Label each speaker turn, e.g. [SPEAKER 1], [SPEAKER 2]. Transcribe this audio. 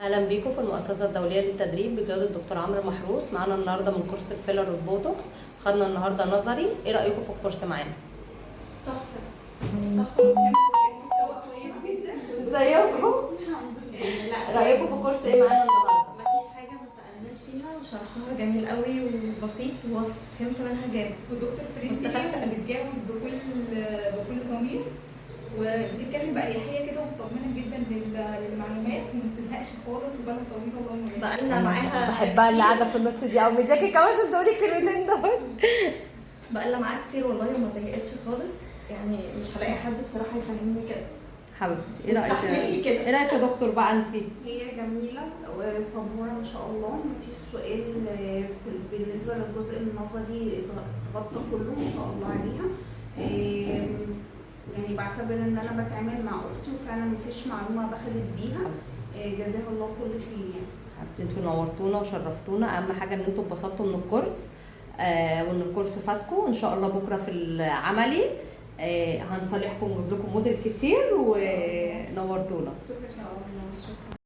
[SPEAKER 1] اهلا بيكم في المؤسسة الدولية للتدريب بقيادة الدكتور عمرو محروس. معانا النهارده من كورس الفيلر والبوتوكس، خدنا النهارده نظري. ايه رايكم في الكورس معانا؟
[SPEAKER 2] تحفة تحفة، المحتوى كويس جدا.
[SPEAKER 1] ازيكم؟
[SPEAKER 2] الحمد لله. لا.
[SPEAKER 1] رايكم في الكورس ايه معانا النهارده؟
[SPEAKER 3] مفيش حاجة ما سألناش فيها، وشرحها جميل قوي وبسيط وفهمت منها جامد.
[SPEAKER 2] ودكتور friendly.
[SPEAKER 3] واستفدت أوي.
[SPEAKER 2] وبتجاوب بكل ضمير، وبتتكلم بأريحية كده وبتطمنك جدا للمعلومات، وما بتزهقش خالص، وبالها طويلة، اللهم بارك.
[SPEAKER 3] بقالنا معاها
[SPEAKER 1] بحبها اللي
[SPEAKER 3] كتير.
[SPEAKER 1] قاعدة في النص دي، او مدياكي كمان عشان تقولي الكلمتين دول.
[SPEAKER 3] بقالنا معاها كتير والله وما زهقتش خالص، يعني مش هلاقي حد بصراحة يفهمني كده.
[SPEAKER 1] حبيبتي، ايه رايك؟
[SPEAKER 3] مستحملني كده.
[SPEAKER 1] ايه رايك يا دكتور بقى انت؟
[SPEAKER 4] هي جميلة وصبورة ما شاء الله، مفيش سؤال بالنسبة للجزء النظري اتغطى كله ما شاء الله عليها. يعني بعتبر ان انا بتعامل مع اختي، وفعلا مفيش معلومة بخلت بيها. جزاها الله كل خير يعني.
[SPEAKER 1] حبيبتي، انتوا نورتونا وشرفتونا. اهم حاجة ان انتوا اتبسطتوا من الكورس وان الكورس فاتكم. ان شاء الله بكره في العملي هنصالحكم ونجيب لكم موديل كتير، ونورتونا.
[SPEAKER 2] شكرا، شاء الله، شكرا.